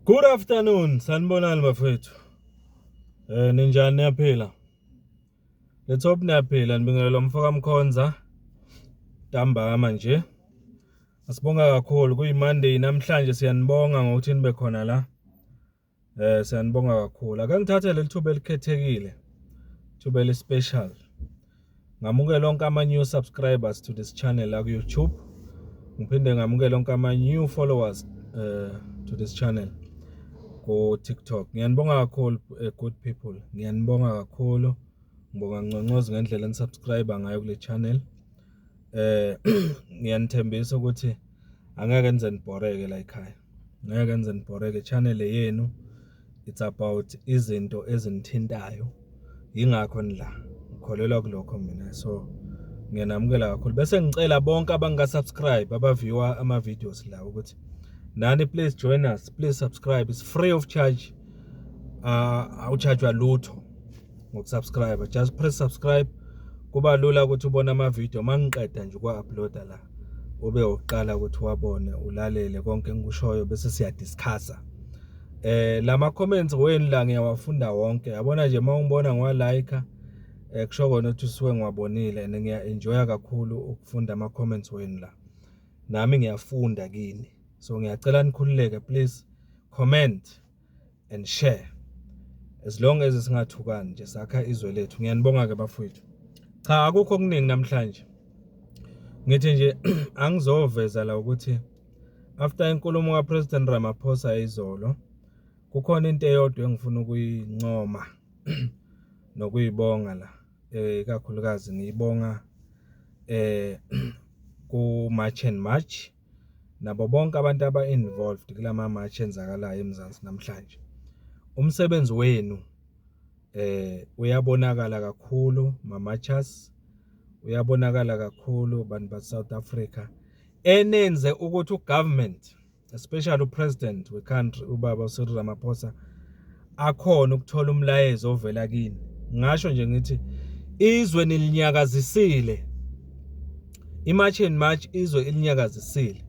Good afternoon, sanibonani bafethu. Ninjani, niyaphila? Let's hope niyaphila. Nibingelela umfoka Mkhonza ntambama nje. Asibonga kakhulu, kuyi Monday namhlanje, siyanibonga ngokuthi nibe khona la. Siyanibonga kakhulu. Ake ngithathe leli thuba elikhethekile, thuba eli special. Ngamukela onke ama new subscribers to this channel la ku YouTube. Ngiphinde ngamukela onke ama new followers to this channel ku TikTok. Ngiyanibonga kakhulu, good people. Ngiyanibonga kakhulu. Ngibonga nconcozi ngendlela enisubscribe ngayo kule channel. Ngiyanithembisa ukuthi angeke nize nibhoreke la ekhaya. Ngeke nize nibhoreke, channel yenu, it's about izinto ezinithintayo. Yingakho nila. Ngikholelwa kulokho mina. So ngiyanamukela kakhulu. Bese ngicela bonke abanga subscribe, abaviewa ama videos la, ukuthi nani please join us, please subscribe. It's free of charge. Awuchargewa lutho ngokusubscribe. Just press subscribe. Kuba lula ukuthi ubone ama video mangiqeda nje ukwa-uploada la. Ube uqala ukuthi wabone, ulalele konke engikushoyo, bese siyadiscussa. Lama comments wenu la ngiyawafunda wonke. Yabona nje, mawungibona ngiwa like, kusho kona ukuthi usuke ngiwabonile, and ngiya enjoya kakhulu ukufunda ama comments wenu la. Nami ngiyafunda kini. So ngiyacela nikhululeke, please comment and share. As long as singathukani nje, sakha izwe lethu. Ngiyanibonga ke bafowethu. Cha, akukho okuningi namhlanje. Ngithi nje angizoveza la ukuthi after inkulumo kaPresident Ramaphosa izolo, kukhona into eyodwa engifuna ukuyincoma nokuyibonga la, ikakhulukazi ngiyibonga ku March and March nabo bonke abantu aba involved kulama march enzakalayo eMzansi namhlanje. Umsebenzi wenu uyabonakala kakhulu, ma-marchers, uyabonakala kakhulu, bantu ba South Africa, enenze ukuthi ugovernment, especially upresident we-country, ubaba Cyril Ramaphosa, akhona ukuthola umlayezo ovela kini. Ngasho nje ngithi izwe nilinyakazisile. I-March and March izwe ilinyakazisile.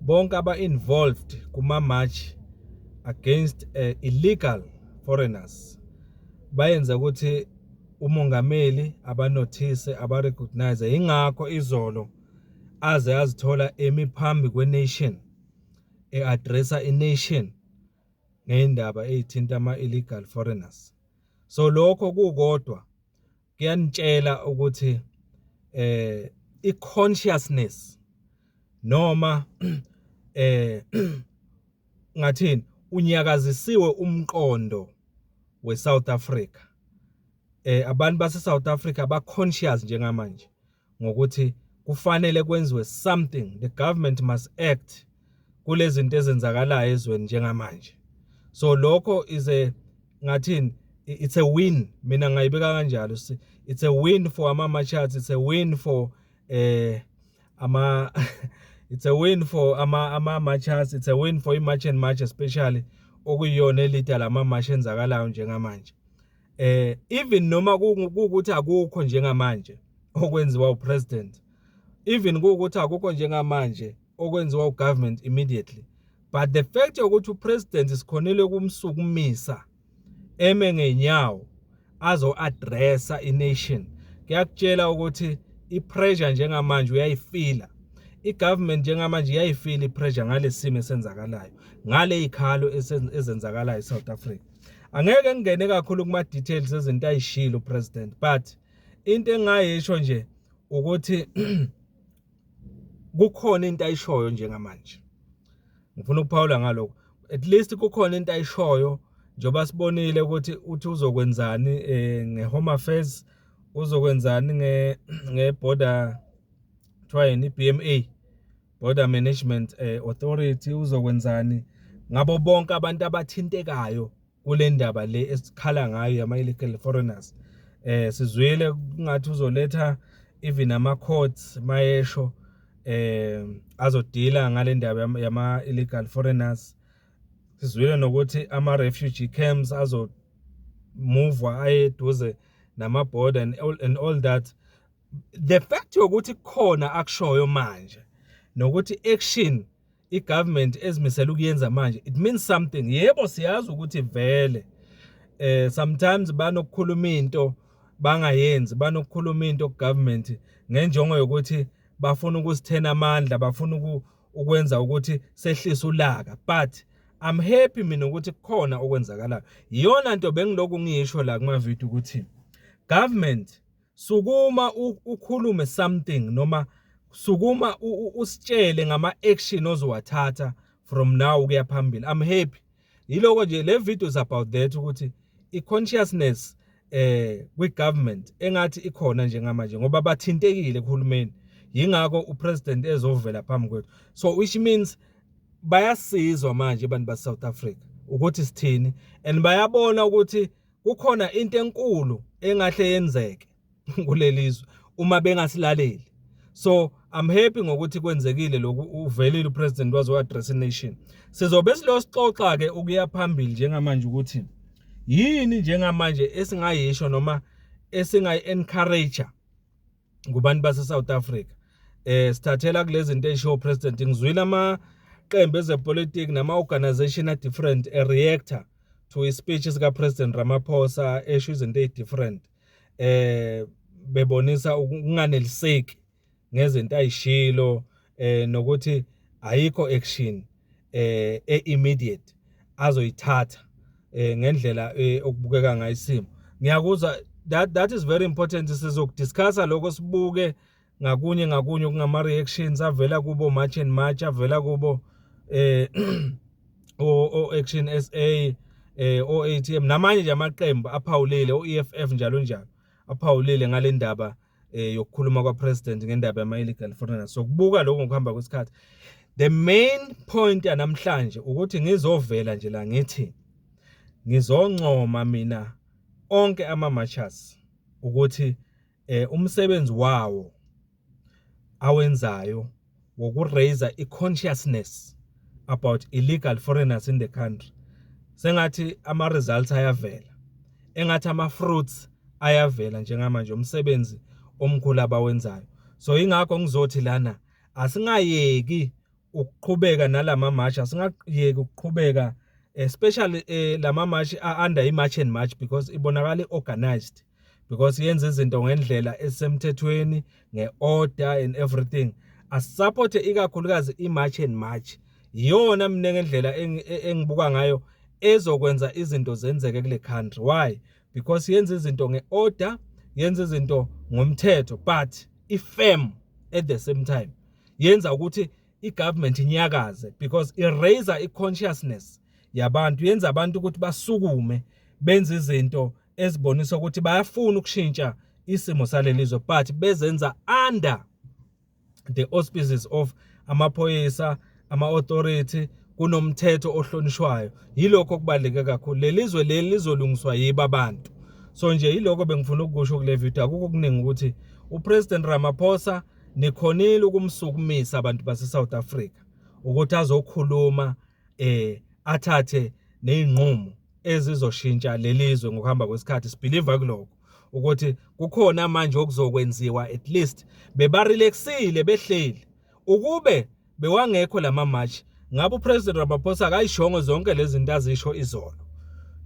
Bonke aba involved kuma march against illegal foreigners bayenza ukuthi umongameli abanothise, abarecognize. Ingakho izolo aze azithola emi phambi kwenation, e-addressa i-nation ngeindaba ezithinta ama illegal foreigners. So lokho kukodwa kuyanitshela ukuthi i-consciousness, noma ngathini, unyakazisiwe umqondo weSouth Africa. Abantu base South Africa ba conscious njengamanje ngokuthi kufanele kwenziwe something, the government must act kulezi zinto ezenzakalayo ezweni njengamanje. So lokho is a, ngathini, it's a win. Mina ngayibeka kanjalo, it's a win for ama marchers, it's a win for ama marchers, it's a win for i-March and March especially, okuyiyona eleader lama march enzakalayo njengamanje. Even noma kuwukuthi akukho njengamanje okwenziwa upresident, even kuwukuthi akukho njengamanje okwenziwa ugovernment immediately, but the fact yokuthi upresident sikhonile kumsukumisa eme ngenyawo azo addressa i-nation, kuyakutshela ukuthi i-pressure njengamanje uyayifeela. I-government njengamanje iyayifeela i-pressure ngalesimo esenzakalayo, ngale ikhalo ezenzakalayo eSouth Africa. Angeke ngingene kakhulu kuma details ezinto ayishilo upresident, but into engayisho nje ukuthi kukhona into ayishoyo njengamanje. Ngifuna ukuphawula ngalokho. At least kukhona into ayishoyo, njengoba sibonile ukuthi uthi uzokwenzani nge-Home Affairs, uzokwenzani nge-border, kuthiwa yini, i-BMA, Border Management Authority, uzokwenzani ngabo bonke abantu abathintekayo kule ndaba le esikhala ngayo yama illegal foreigners. Sizwile kungathi uzoletha even ama courts, mayesho azodeala ngale ndaba yama illegal foreigners. Sizwile nokuthi ama refugee camps azo move aye eduze nama border and all that. The fact yokuthi kukhona akushoyo manje nokuthi action I-government ezimisela ukuyenza manje, it means something. Yebo, siyazi ukuthi vele sometimes banokukhuluma into bangayenzi, banokukhuluma into ku-government ngenjongo yokuthi bafuna ukusithena amandla, bafuna ukwenza ukuthi sehlise ulaka, but I'm happy mina ukuthi kukhona okwenzakalayo. Iyona nto bengiloku ngisho la kuma video ukuthi government, sukuma ukhulume something noma sukuma usitshele ngama action ozowathatha from now ukuya phambili. I'm happy yiloko nje. Le video is about that, ukuthi i-consciousness kwi-government engathi ikhona njengamanje ngoba bathintekile kuhulumeni, yingakho upresident ezovela phambi kwethu. So which means bayasizwa manje abantu base South Africa ukuthi sithini and bayabona ukuthi kukhona into enkulu engahle yenzeke kulelizwe uma bengasilaleli. So I'm happy ngokuthi kwenzekile lokhu, uvelile upresident wazo address nation. Sizobe silo sixoxa ke ukuya phambili njengamanje ukuthi yini njengamanje esingayisho noma esingayi encourage kubantu base South Africa, sithathela kulezi zinto eshiwo president. Ngizwile amaqembu ezepolitiki nama organization a different a reactor to ispeech sika President Ramaphosa, esho izinto ezi different, bebonisa ukunganeliseki ngezinto ayishilo nokuthi ayikho action e-immediate azoyithatha ngendlela okubukeka ngayo isimo. Ngiyakuzwa, that is very important. Sizokudiscussa lokho, sibuke ngakunye ngakunye kungama reactions avela kubo March and March, avela kubo o Action SA, o ATM namanye nje amaqembu aphawulile, o EFF njalo njalo, aphawulile ngale ndaba yokukhuluma kwa president ngendaba yama illegal foreigners. So kubuka lokho ngokuhamba kwesikhathi. The main point yanamhlanje ukuthi ngizovela nje la ngithi ngizoncoma mina onke ama marchers ukuthi umsebenzi wawo awenzayo woku-raise i-consciousness about illegal foreigners in the country, sengathi ama results ayavela, engathi ama fruits ayavela njengamanje, umsebenzi omkhulu abawenzayo. So ingakho ngizothi lana asingayeki ukuqhubeka nalama march, asingayeki ukuqhubeka, especially lama march under i-March and March, because ibonakala i-organized, because yenza izinto ngendlela esemthethweni, nge-order and everything. Asisupport ikakhulukazi i-March and March. Iyona mina ngendlela engibuka ngayo ezokwenza izinto zenzeke kule country. Why? Because yenza izinto nge-order, yenza izinto ngomthetho, but i-firm at the same time, yenza ukuthi i-government inyakaze because i-raise i-consciousness yabantu, yenza abantu ukuthi basukume benze izinto ezibonisa ukuthi bayafuna ukushintsha isimo salelizwe, but bezenza under the auspices of amaphoyisa, ama-authority, kunomthetho ohlonishwayo. Yilokho okubaluleke kakhulu. Lelizwe leli lizolungiswa yibo abantu. So nje yilokho bengifuna ukukusho kule video, akukho okuningi, ukuthi uPresident Ramaphosa nikhonile ukumsukumisa abantu base South Africa ukuthi azokhuluma, athathe nezinqumo ezizoshintsha lelizwe ngokuhamba kwesikhathi. Sibelieve kulokho ukuthi kukhona manje okuzokwenziwa. At least bebarelaxile behleli. Ukube bewangekho lama march, ngabe uPresident Ramaphosa akayishongo zonke lezi zinto azisho izolo,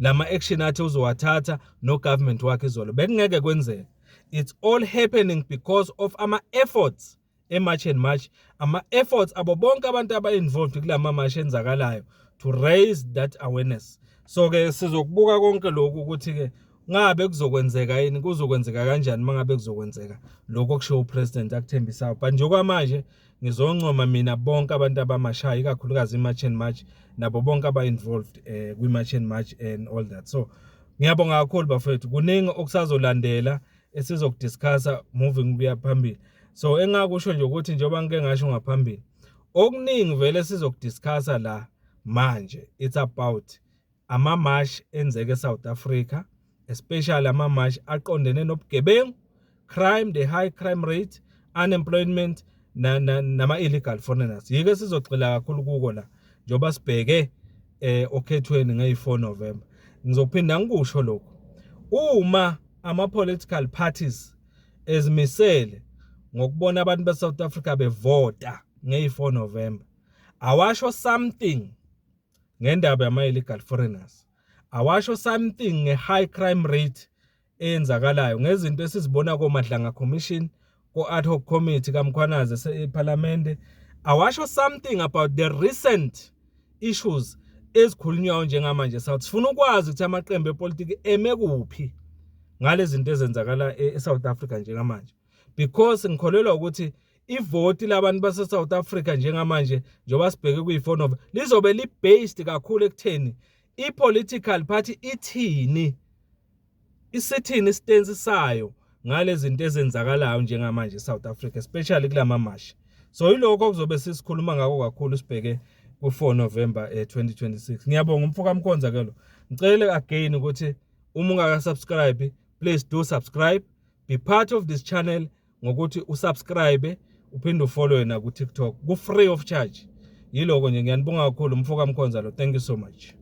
lama action athi uzowathatha no government wakhe izolo, bekungeke kwenzeke. It's all happening because of ama efforts e-March and March, ama efforts abo bonke abantu aba involved kulama march enzakalayo to raise that awareness. So ke sizokubuka konke lokhu ukuthi ke ngabe kuzokwenzeka yini, kuzokwenzeka kanjani mangabe kuzokwenzeka lokho okushiwo upresident akuthembisayo. But njengoba ngizoncoma mina bonke abantu abamashayo, ikakhulukazi i-March and March nabo bonke aba-involved kwi-March and March and all that. So ngiyabonga kakhulu bafethu, kuningi okusazolandela esizokudiscussa moving kuya phambili. So engakusho nje ukuthi njengoba ngike ngasho ngaphambili, okuningi vele sizokudiscussa la manje, it's about ama-march enzeke eSouth Africa, especially ama-march aqondene nobugebengu, crime, the high crime rate, unemployment nama illegal foreigners. Yike sizogxila kakhulu kuko la njengoba sibheke okhethweni ngeyi-4 November. Ngizophinda ngikusho lokho, uma ama political parties ezimisele ngokubona abantu beSouth Africa bevota ngeyi-4 November, Awasho something ngendaba yama-illegal foreigners, awasho something nge-high crime rate eyenzakalayo, ngezinto esizibona koMadlanga Commission, ko-ad hoc committee kaMkhwanazi ePhalamende. Awasho something about the recent issues ezikhulunywayo njengamanje South. Sifuna ukwazi ukuthi amaqembu epolitiki eme kuphi ngalezi zinto ezenzakala eSouth Africa njengamanje, because ngikholelwa ukuthi ivoti labantu base South Africa njengamanje, njengoba sibheke kuyi-4 November, lizobe li-based kakhulu ekutheni i-political party ithini, isithini i-stance sayo ngalezi zinto ezenzakalayo njengamanje eSouth Africa, especially kulama mashi. So yilokho okuzobe sisikhuluma ngako kakhulu sibheke ku-4 November 2026. Ngiyabonga, umfoka Mkhonza ke lo. Ngicele again ukuthi uma ungaka subscribe, please do subscribe, be part of this channel ngokuthi usubscribe, uphinde ufollow na ku TikTok, ku free of charge. Yiloko nje, ngiyanibonga kakhulu. Umfoka Mkhonza lo, thank you so much.